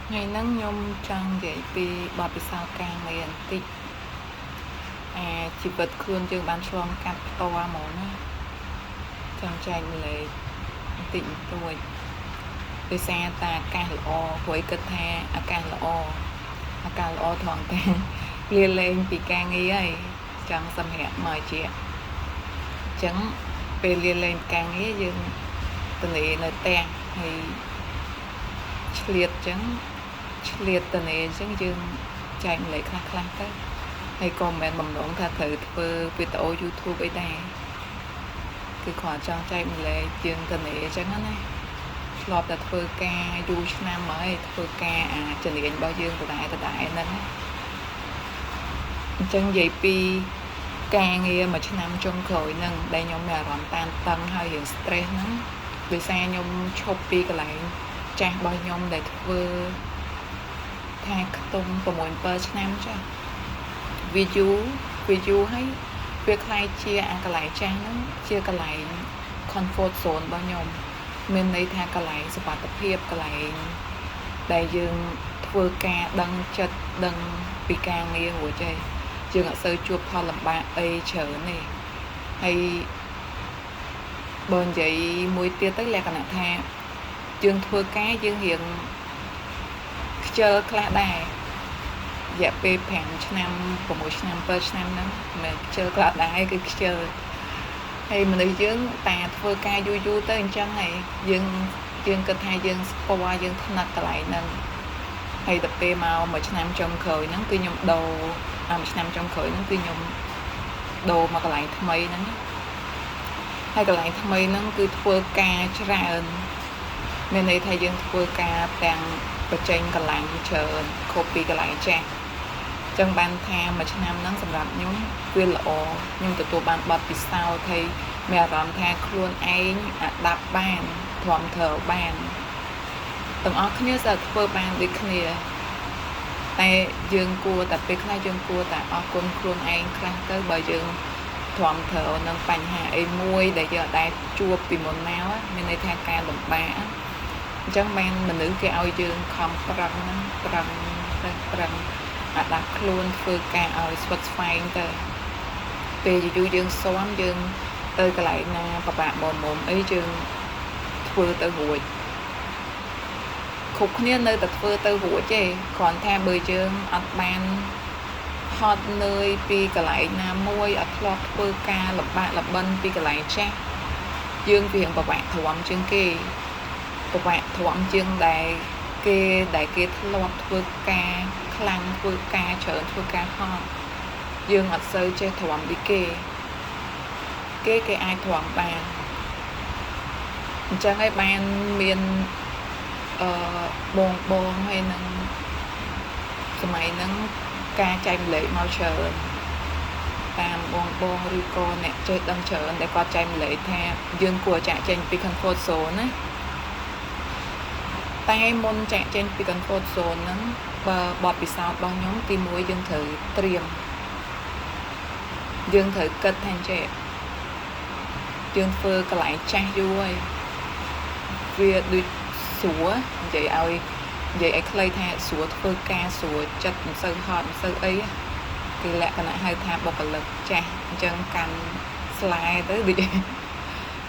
ថ្ងៃហ្នឹងខ្ញុំចង់និយាយពីបទពិសោធន៍ការងារបន្តិចអាជីវិតខ្លួនយើងបានឆ្លងកាត់ផ្ទាល់ហ្មងណាចង់ចែកម្លែកបន្តិចបន្តួចដោយសារតែអាកាសល្អព្រោះឯងគិតថាអាកាសល្អអាកាសល្អត្រង់តែលាលែងពីការងារហើយចង់សម្រាប់មកជាអញ្ចឹងពេលលាលែងពីការងារយើងទំនេរនៅផ្ទះហើយឆ្លៀតអញ្ចឹងឆ្លៀតទំនេរអញ្ចឹងយើងចែកម្លែកខ្លះខ្លះទៅហើយក៏មិនមែនបំណងថាត្រូវធ្វើវីដេអូ YouTube អីដែរគឺគ្រាន់ចង់ចែកម្លែកយើងទំនេរអញ្ចឹងណាធ្លាប់តែធ្វើការយូរឆ្នាំមកហើយធ្វើការអាជំនាញរបស់យើងដដែលដដែលហ្នឹងអញ្ចឹងនិយាយពីការងារមួយឆ្នាំចុងក្រោយហ្នឹងដែលខ្ញុំមានអារម្មណ៍តានតឹងហើយរៀង stress ហ្នឹងដោយសារខ្ញុំឈប់ពីកន្លែងចាស់របស់ខ្ញុំដែលធ្វើថាខ្ទង់6 7ឆ្នាំចាស់វាយូរវាយូរហើយវាក្លាយជាអាកន្លែងចាស់ហ្នឹងជាកន្លែង comfort zone របស់ខ្ញុំមានន័យថាកន្លែងសុវត្ថិភាពកន្លែងដែលយើងធ្វើការដឹងចិត្តដឹងពីការងាររួចហើយយើងអត់សូវជួបផលលំបាកអីច្រើនទេហើយបើនិយាយមួយទៀតទៅលក្ខណៈថាយើងធ្វើការយើងរៀងខ្ជិលខ្លះដែររយៈពេល5ឆ្នាំ6ឆ្នាំ7ឆ្នាំហ្នឹងមិនខ្ជិលខ្លះដែរគឺខ្ជិលហើយមនុស្សយើងតាធ្វើការយូរយូរទៅអញ្ចឹងហើយយើងគិតថាយើងស្គាល់យើងថ្នាក់កន្លែងហ្នឹងហើយដល់ពេលមកមួយឆ្នាំចុងក្រោយហ្នឹងគឺខ្ញុំដូរអាមួយឆ្នាំចុងក្រោយហ្នឹងគឺខ្ញុំដូរមកកន្លែងថ្មីហ្នឹងហើយកន្លែងថ្មីហ្នឹងគឺធ្វើការច្រើនមានន័យថាយើងធ្វើការទាំងបញ្ចេញកម្លាំងច្រើនខុសពីកន្លែងចាស់ចឹងបានថាមួយឆ្នាំហ្នឹងសម្រាប់ខ្ញុំវាល្អខ្ញុំទទួលបានបទពិសោធន៍ហើយមានអារម្មណ៍ថាខ្លួនឯងអាដាប់បានទ្រាំទ្របានទាំងអស់គ្នាសើធ្វើបានដូចគ្នាតែយើងគួរតែពេលខ្លះយើងគួរតែអរគុណខ្លួនឯងខ្លះទៅបើយើងទ្រាំទ្រនឹងបញ្ហាអីមួយដែលយើងអត់ដែលជួបពីមុនមកមានន័យថាការលំបាកអញ្ចឹងបានមនុស្សគេឲ្យយើងខំប្រឹងហ្នឹងប្រឹងទៅប្រឹងអាដាប់ខ្លួនធ្វើការឲ្យស្វិតស្វែងទៅពេលយូរយើងស៊ាំយើងទៅកន្លែងណាពិបាកមុំមុំអីយើងធ្វើទៅរួចគ្រប់គ្នានៅតែធ្វើទៅរួចទេគ្រាន់ថាបើយើងអត់បានហត់នឿយពីកន្លែងណាមួយអត់ធ្លាប់ធ្វើការលំបាកលំបិនពីកន្លែងចាស់យើងវាពិបាកទ្រាំជាងគេពិបាកទ្រាំជាងដែលគេធ្លាប់ធ្វើការខ្លាំងធ្វើការច្រើនធ្វើការហត់យើងអត់សូវចេះទ្រាំដូចគេគេអាចទ្រាំបានអញ្ចឹងហើយបានមានបងបងហើយនឹងសម័យហ្នឹងការចែកម្លែកមកច្រើនតាមបងបងឬក៏អ្នកចេះដឹងច្រើនដែលគាត់ចែកម្លែកថាយើងគួរចាក់ចេញពី comfort zone ណាតែមុនចាក់ចេញពី comfort zone ហ្នឹងបើបទពិសោធន៍របស់ខ្ញុំទី1យើងត្រូវត្រៀមយើងត្រូវគិតថាចេះយើងធ្វើកន្លែងចាស់យូរហើយវាដូចស្រួលនិយាយឲ្យខ្លីថាស្រួលធ្វើការស្រួលចិត្តមិនសូវហត់មិនសូវអីគេលក្ខណៈហៅថាបុគ្គលិកចាស់អញ្ចឹងកាន់ស្លែទៅដូច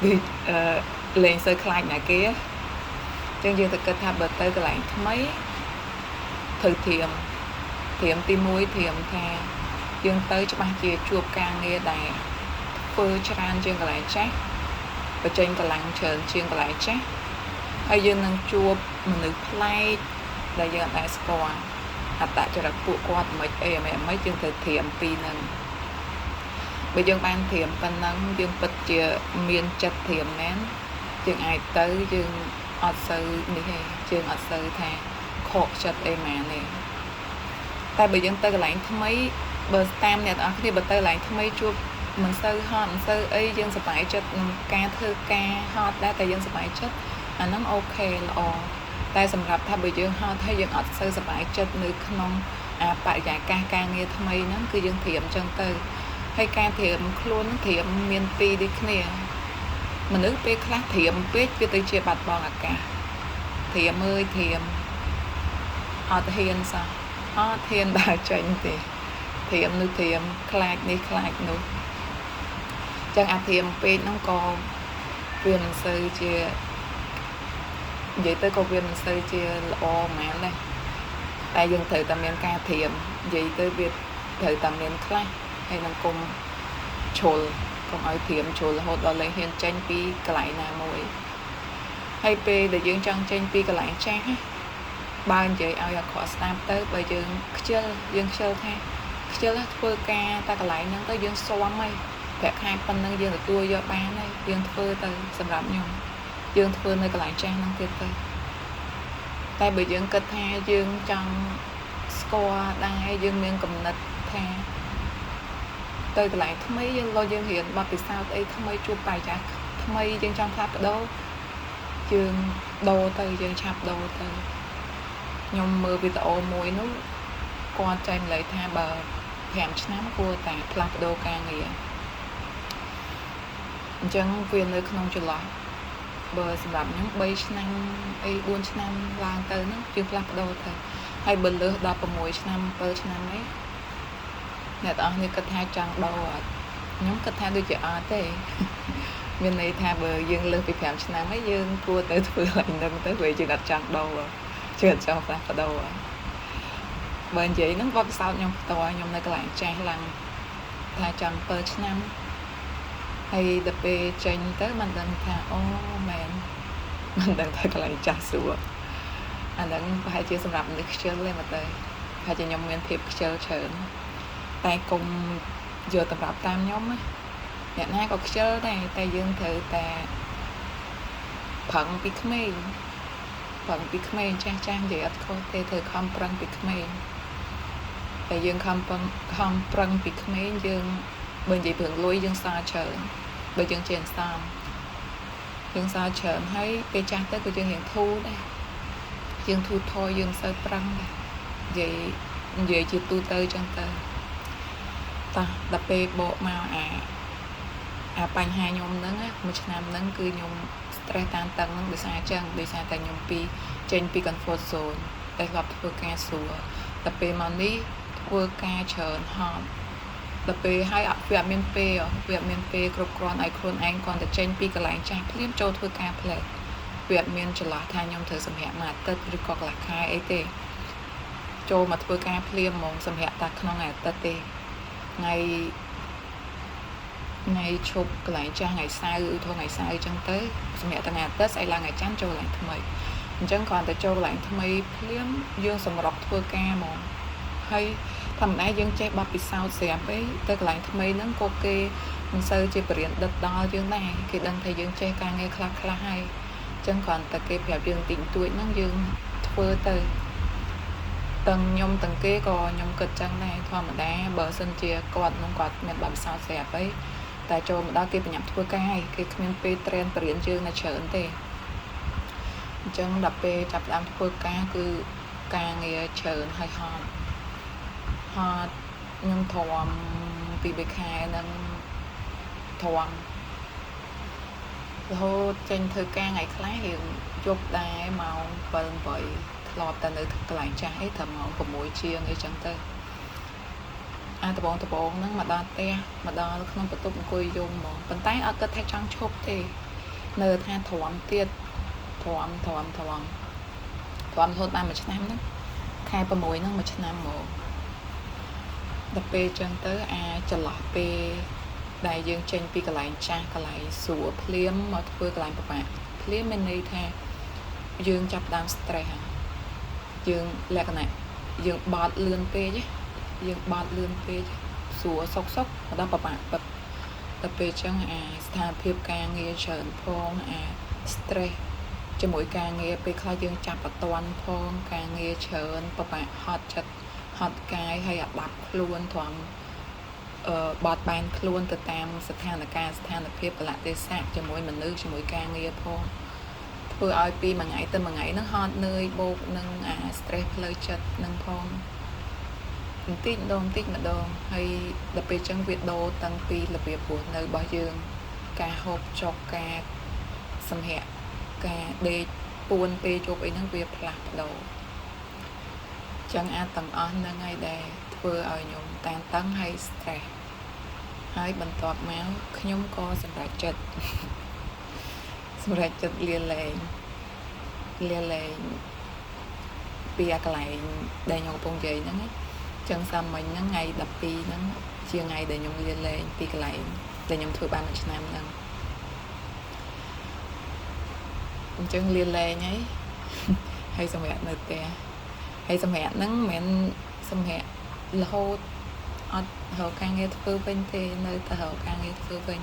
ដូចលេងសូវខ្លាចណាគេអញ្ចឹងយើងទៅគិតថាបើទៅកន្លែងថ្មីត្រូវត្រៀមទី1ត្រៀមថាយើងទៅច្បាស់ជាជួបការងារដែលធ្វើច្រើនជាងកន្លែងចាស់បញ្ចេញកម្លាំងច្រើនជាងកន្លែងចាស់ហើយយើងនឹងជួបមនុស្សប្លែកដែលយើងអត់ដែលស្គាល់អត្តចរិតពួកគាត់មិនអីមិនយើងត្រូវត្រៀមពីហ្នឹងបើយើងបានត្រៀមប៉ុណ្ណឹងយើងពិតជាមានចិត្តត្រៀមមែនយើងអាចទៅយើងអត់សូវនេះទេយើងអត់សូវថាខកចិត្តអីម៉ាទេតែបើយើងទៅកន្លែងថ្មីបើតាមអ្នកទាំងអស់គ្នាបើទៅកន្លែងថ្មីជួបមិនសូវហត់មិនសូវអីយើងសប្បាយចិត្តនឹងការធ្វើការហត់ដែរតែយើងសប្បាយចិត្តអាហ្នឹងអូខេល្អតែសម្រាប់ថាបើយើងហត់ហើយយើងអត់សូវសប្បាយចិត្តនៅក្នុងអាបរិយាកាសការងារថ្មីហ្នឹងគឺយើងត្រៀមអញ្ចឹងទៅហើយការត្រៀមខ្លួនហ្នឹងត្រៀមមានពីរដូចគ្នាមនុស្សពេលខ្លះត្រៀមពេកវាទៅជាបាត់បង់ឱកាសត្រៀមអើយត្រៀម អត់ហ៊ានសោះអត់ហ៊ានដើរចេញទេត្រៀមនោះត្រៀមខ្លាចនេះខ្លាចនោះចឹងអាត្រៀមពេកហ្នឹងក៏វាមិនសូវជានិយាយទៅក៏វាមិនសូវជាល្អហ្មងដែរតែយើងត្រូវតែមានការត្រៀមនិយាយទៅវាត្រូវតែមានខ្លះហើយនឹងគុំឈុលកុំឲ្យត្រៀមជ្រុលរហូតដល់លែងហ៊ានចេញពីកន្លែងណាមួយហើយពេលដែលយើងចង់ចេញពីកន្លែងចាស់បើនិយាយឲ្យអាក្រក់ស្ដាប់ទៅបើយើងខ្ជិលយើងខ្ជិលថាខ្ជិលធ្វើការតែកន្លែងហ្នឹងទៅយើងស៊ាំហើយប្រាក់ខែប៉ុណ្ណឹងយើងទទួលយកបានហើយយើងធ្វើទៅសម្រាប់ខ្ញុំយើងធ្វើនៅកន្លែងចាស់ហ្នឹងទៀតទៅតែបើយើងគិតថាយើងចង់ស្គាល់ដែរយើងមានកំណត់ថាទៅកន្លែងថ្មីយើងលោយើងរៀនបទពិសោធន៍អីថ្មីជួបបរិយាកាសថ្មីយើងចង់ផ្លាស់ប្ដូរយើងដូរទៅយើងឆាប់ដូរទៅខ្ញុំមើលវីដេអូមួយនោះគាត់ចែកម្លែកថាបើ5ឆ្នាំគួរតែផ្លាស់ប្ដូរការងារអញ្ចឹងវានៅក្នុងចន្លោះបើសម្រាប់ខ្ញុំ3ឆ្នាំអី4ឆ្នាំឡើងទៅហ្នឹងយើងផ្លាស់ប្ដូរទៅហើយបើលើសដល់6ឆ្នាំ7ឆ្នាំអីអ្នកទាំងអស់គ្នាគិតថាចង់ដូរអត់ខ្ញុំគិតថាដូចជាអត់ទេមានន័យថាបើយើងលើសពី5ឆ្នាំហើយយើងគួរទៅធ្វើឡើងហ្នឹងទៅព្រោះយើងអត់ចង់ដូរយើងអត់ចង់ផ្លាស់ប្ដូរបើនិយាយហ្នឹងបទពិសោធន៍ខ្ញុំផ្ទាល់ខ្ញុំនៅកន្លែងចាស់ឡើងថាចង់7ឆ្នាំហើយដល់ពេលចេញទៅមិនដឹងថាអូមែនមិនដឹងថាកន្លែងចាស់សួរអាហ្នឹងប្រហែលជាសម្រាប់មនុស្សខ្ជិលទេមកទៅប្រហែលជាខ្ញុំមានភាពខ្ជិលច្រើនតែកុំយកតម្រាប់តាមខ្ញុំណាអ្នកណាក៏ខ្ជិលដែរតែយើងត្រូវតែប្រឹងពីក្មេងប្រឹងពីក្មេងចាស់ចាស់និយាយអត់ខុសទេត្រូវខំប្រឹងពីក្មេងតែយើងខំប្រឹងពីក្មេងយើងបើនិយាយរឿងលុយយើងសល់ច្រើនបើយើងជាអន្សំយើងសល់ច្រើនហើយពេលចាស់ទៅក៏យើងរៀងធូរដែរយើងធូរថយយើងសូវប្រឹងដែរនិយាយជាទូទៅចឹងទៅតោះដល់ពេលបកមកអាបញ្ហាខ្ញុំហ្នឹងមួយឆ្នាំហ្នឹងគឺខ្ញុំ stress តានតឹងហ្នឹងដោយសារចឹងដោយសារតែខ្ញុំពីចេញពី comfort zone តែធ្លាប់ធ្វើការស្រួលតែពេលមកនេះធ្វើការច្រើនហត់ដល់ពេលហើយអត់វាអត់មានពេលវាអត់មានពេលគ្រប់គ្រាន់ឲ្យខ្លួនឯងគ្រាន់តែចេញពីកន្លែងចាស់ភ្លាមចូលធ្វើការផ្លែវាអត់មានចន្លោះថាខ្ញុំត្រូវសម្រាកមួយអាទិត្យឬក៏កន្លះខែអីទេចូលមកធ្វើការភ្លាមហ្មងសម្រាកតែក្នុងអាទិត្យទេថ្ងៃឈប់កន្លែងចាស់ថ្ងៃសៅរ៍ឧទាហរណ៍ថ្ងៃសៅរ៍អញ្ចឹងទៅសម្រាប់ថ្ងៃអាទិត្យស្អែកឡើងថ្ងៃច័ន្ទចូលកន្លែងថ្មីអញ្ចឹងគ្រាន់តែចូលកន្លែងថ្មីភ្លាមយើងសម្រុកធ្វើការហ្មងហើយធម្មតាយើងចេះបទពិសោធន៍ស្រាប់អីទៅកន្លែងថ្មីហ្នឹងក៏គេមិនសូវជាបរៀនដិតដល់យើងដែរគេដឹងថាយើងចេះការងារខ្លះខ្លះហើយអញ្ចឹងគ្រាន់តែគេប្រាប់យើងតិចតួចហ្នឹងយើងធ្វើទៅទាំងខ្ញុំទាំងគេក៏ខ្ញុំគិតចឹងដែរធម្មតាបើសិនជាគាត់នោះគាត់មានបទពិសោធន៍ស្រាប់អីតែចូលមកដល់គេបញ្ញាប់ធ្វើការហើយគេគ្មានពេលត្រេនបរៀនយើងណាច្រើនទេអញ្ចឹងដល់ពេលចាប់ផ្ដើមធ្វើការគឺការងារច្រើនហើយហត់ខ្ញុំទ្រាំពី3ខែហ្នឹងទ្រាំរហូតចេញធ្វើការថ្ងៃខ្លះរៀងយប់ដែរម៉ោង7 8ធ្លាប់តែនៅកន្លែងចាស់អីត្រឹមម៉ោង6ជាងអីចឹងទៅអាដបងហ្នឹងមកដល់ផ្ទះមកដល់ក្នុងបន្ទប់អង្គុយយំហ្មងប៉ុន្តែអត់គិតថាចង់ឈប់ទេនៅថាទ្រាំទៀតទ្រាំរហូតបានមួយឆ្នាំហ្នឹងខែ6ហ្នឹងមួយឆ្នាំហ្មងដល់ពេលចឹងទៅអាចន្លោះពេលដែលយើងចេញពីកន្លែងចាស់កន្លែងស្រួលភ្លាមមកធ្វើកន្លែងពិបាកភ្លាមមានន័យថាយើងចាប់ដើម stress យើងលក្ខណៈយើងបត់លឿនពេកយើងបត់លឿនពេកស្រួលសុកសុកមកដល់ពិបាកពឹបដល់ពេលចឹងអាស្ថានភាពការងារច្រើនផងអា stress ជាមួយការងារពេលខ្លះយើងចាប់អត់ទាន់ផងការងារច្រើនពិបាកហត់ចិត្តហត់កាយហើយអាដាប់ខ្លួនទ្រាំបត់បែនខ្លួនទៅតាមស្ថានភាពស្ថានភាពកលៈទេសៈជាមួយមនុស្សជាមួយការងារផងធ្វើឲ្យពីមួយថ្ងៃទៅមួយថ្ងៃហ្នឹងហត់នឿយបូកនឹងអា stress ផ្លូវចិត្តនឹងផងបន្តិចម្ដងបន្តិចម្ដងហើយដល់ពេលចឹងវាដូរតាំងពីរបៀបរស់នៅរបស់យើងការហូបចុកការសម្រាកការដេកពួនពេលយប់អីហ្នឹងវាផ្លាស់ប្ដូរ ចឹងអាចទាំងអស់ហ្នឹងហើយដែលធ្វើឲ្យខ្ញុំតានតឹងហើយ stress ហើយបន្ទាប់មកខ្ញុំក៏សម្រេចចិត្តលាលែងលាលែងពីអាកន្លែងដែលខ្ញុំកំពុងនិយាយហ្នឹងចឹងសាមិញហ្នឹងថ្ងៃ12ហ្នឹងជាថ្ងៃដែលខ្ញុំលាលែងពីកន្លែងដែលខ្ញុំធ្វើបានមួយឆ្នាំហ្នឹងអញ្ចឹងលាលែងហើយហើយសម្រាប់នៅផ្ទះហើយសម្រាប់ហ្នឹងមិនមែនសម្រាប់រហូតអត់រកការងារធ្វើវិញទេនៅតែរកការងារធ្វើវិញ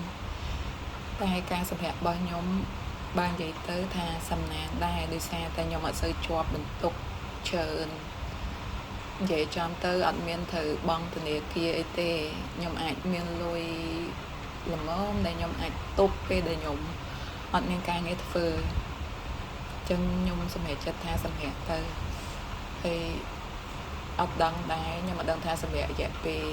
តែការសម្រាប់របស់ខ្ញុំបាននិយាយទៅថាសំណាងដែរដោយសារតែខ្ញុំអត់សូវជាប់បន្ទុកច្រើននិយាយចំទៅអត់មានត្រូវបង់ធនាគារអីទេខ្ញុំអាចមានលុយល្មមដែលខ្ញុំអាចទប់ពេលដែលខ្ញុំអត់មានការងារធ្វើចឹងខ្ញុំសម្រេចចិត្តថាសម្រាប់ទៅហើយអត់ដឹងដែរខ្ញុំអត់ដឹងថាសម្រាប់រយៈពេល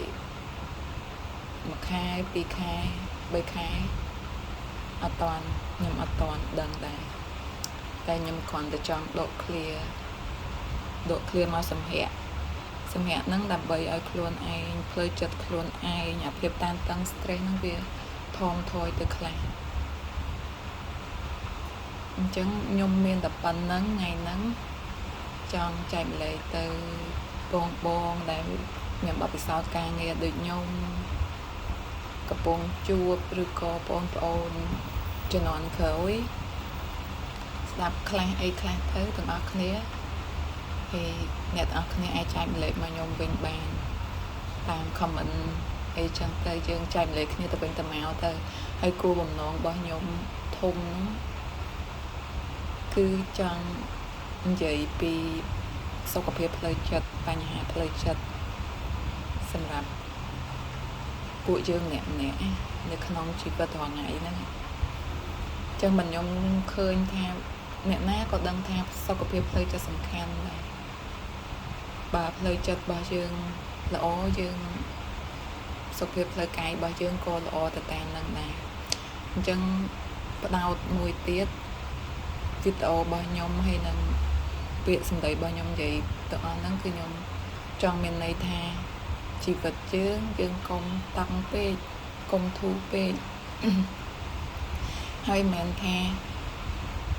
1ខែ2ខែ3ខែអត់តាន់ខ្ញុំអត់តាន់ដឹងដែរតែខ្ញុំគ្រាន់តែចង់ដកឃ្លាមកសម្រាប់ហ្នឹងដើម្បីឲ្យខ្លួនឯងផ្លូវចិត្តខ្លួនឯងអាភាពតានតឹង stress ហ្នឹងវាថមថយទៅខ្លះអញ្ចឹងខ្ញុំមានតែប៉ុណ្្នឹងថ្ងៃហ្នឹងចង់ចែកម្លែកទៅបងដែលមានបទពិសោធន៍ការងារដូចខ្ញុំកំពុងជួបឬក៏បងប្អូនជំនាន់ក្រោយស្ដាប់ខ្លះអីខ្លះទៅទាំងអស់គ្នាហើយអ្នកទាំងអស់គ្នាអាចចែកម្លែកមកខ្ញុំវិញបានតាម comment អីចឹងទៅយើងចែកម្លែកគ្នាទៅវិញទៅមកទៅហើយគោលបំណងរបស់ខ្ញុំធំហ្នឹងគឺចង់និយាយពីសុខភាពផ្លូវចិត្តបញ្ហាផ្លូវចិត្តសម្រាប់ពួកយើងម្នាក់ៗនៅក្នុងជីវិតរាល់ថ្ងៃហ្នឹងចឹងមិនខ្ញុំឃើញថាអ្នកណាក៏ដឹងថាសុខភាពផ្លូវចិត្តសំខាន់ដែរបើផ្លូវចិត្តរបស់យើងល្អយើងសុខភាពផ្លូវកាយរបស់យើងក៏ល្អទៅតាមនឹងដែរអញ្ចឹងផ្ដោតមួយទៀតវីដេអូរបស់ខ្ញុំហើយនឹងពាក្យសម្ដីរបស់ខ្ញុំនិយាយទាំងអស់ហ្នឹងគឺខ្ញុំចង់មានន័យថាជីវិតយើងយើងកុំតឹងពេកកុំធូរពេកហើយមិនមែនថា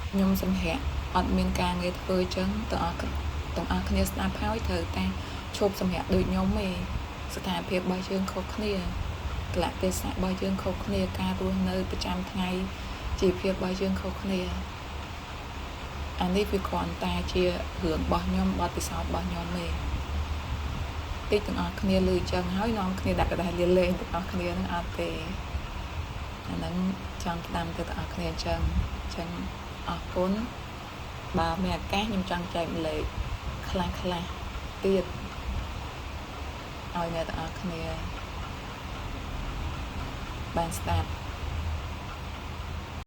ខ្ញុំសម្រាកអត់មានការងារធ្វើចឹងទាំងអស់គ្នាស្ដាប់ហើយត្រូវតែឈប់សម្រាកដូចខ្ញុំឯងស្ថានភាពរបស់យើងខុសគ្នាកលៈទេសៈរបស់យើងខុសគ្នាការរស់នៅប្រចាំថ្ងៃជីវភាពរបស់យើងខុសគ្នាអានេះវាគ្រាន់តែជារឿងរបស់ខ្ញុំបទពិសោធន៍របស់ខ្ញុំទេតិចទាំងអស់គ្នាលឺចឹងហើយនាំគ្នាដាក់กระดาษលាលែងទាំងអស់គ្នានឹងអត់ទេអាហ្នឹងចង់ផ្ដាំទៅទាំងអស់គ្នាចឹងចឹងអរគុណបើមានឱកាសខ្ញុំចង់ចែកម្លែកខ្លះៗទៀតឲ្យអ្នកទាំងអស់គ្នាបានស្ដាប់